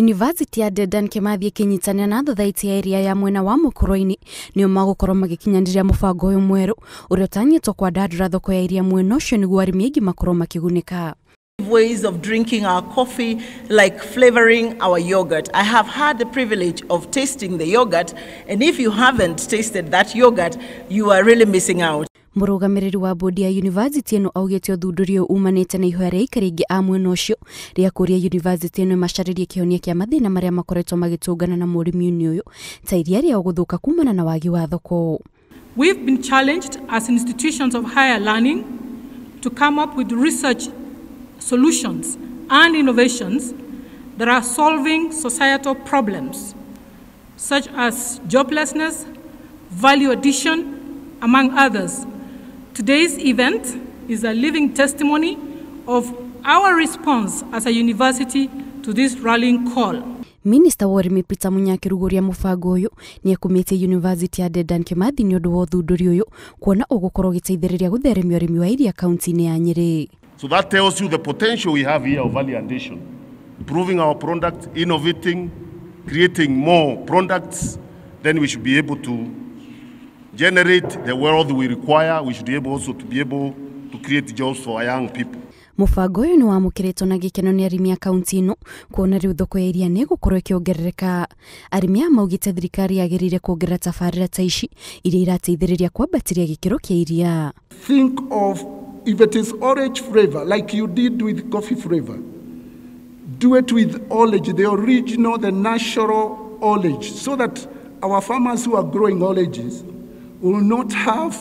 University ya Dedan Kimathi ĩkĩnyitanĩra na thothaitĩ ya iria ya mwena wa mũkũrũ-inĩ nĩo magũkorwo magĩkinyanĩria mũbango ũyũ mwerũ ũrĩa ũtanyĩtwo kwandandũra thoko ya iria mwena ũcio nĩguo arĩmi aingĩ makorwo makĩgunĩka. Ways of drinking our coffee, like flavoring our yogurt. I have had the privilege of tasting the yogurt, and if you haven't tasted that yogurt, you are really missing out. Mũrũgamĩrĩri wa bodi ya university ĩno augĩte ũthundũri ũyũ umanĩte na ihoya rĩa aikari aingĩ a mwena ũcio rĩa kũũria university ĩno ĩmacarĩrie kĩhonia kĩa mathĩna marĩa makoretwo magĩtũngana na mũrĩmi-inĩ ũyũ ta iria rĩao gũthũka kumana na wagi wa thoko. We've been challenged as institutions of higher learning to come up with research solutions and innovations that are solving societal problems such as joblessness, value addition, among others. Today's event is a living testimony of our response as a university to this rallying call. Minista wa ũrĩmi Peter Munya akĩrugũria mũbango ũyũ nĩekumĩtie University ya Dedan Kimathi nĩ ũndũ wa ũthundũri ũyũ kuona ũgũkorwo ũgĩteithĩrĩria gũtheremia ũrĩmi wa iria kaunti-inĩ ya Nyĩrĩ. So that tells you the potential we have here of value addition, improving our product, innovating, creating more products, then we should be able to generate the wealth we require. We should be able also to be able to create jobs for our young people. Mũbango ũyũ nĩ wamũkĩrĩtwo na gĩkeno nĩ arĩmi a kaunti ĩno kuona rĩu thoko ya iria nĩ ĩgũkorwo ĩkĩongerereka. Arĩmi aya maugĩte thirikari yagĩrĩire kuongerera tabarĩra ta ici iria irateithĩrĩria kwambatĩria gĩkĩro kĩa iria. Think of if it is orange flavor, like you did with coffee flavor, do it with orange, the original, the natural orange, so that our farmers who are growing oranges will not have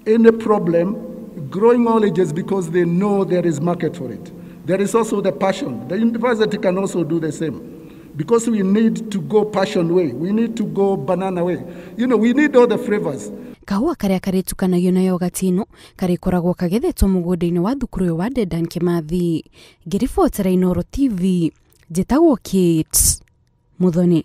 any problem growing oranges because they know there is market for it. There is also the passion. The university can also do the same because we need to go passion way. We need to go banana way. You know, we need all the flavors. Kahũa karĩa karĩtukanagio na yogati ĩno karĩkoragwo kagethetwo mũgũnda-inĩ wa thukuru ũyũ wa Dedan Kimathi. Ngĩribotera Inooro TV, njĩtagwo Kate Muthoni.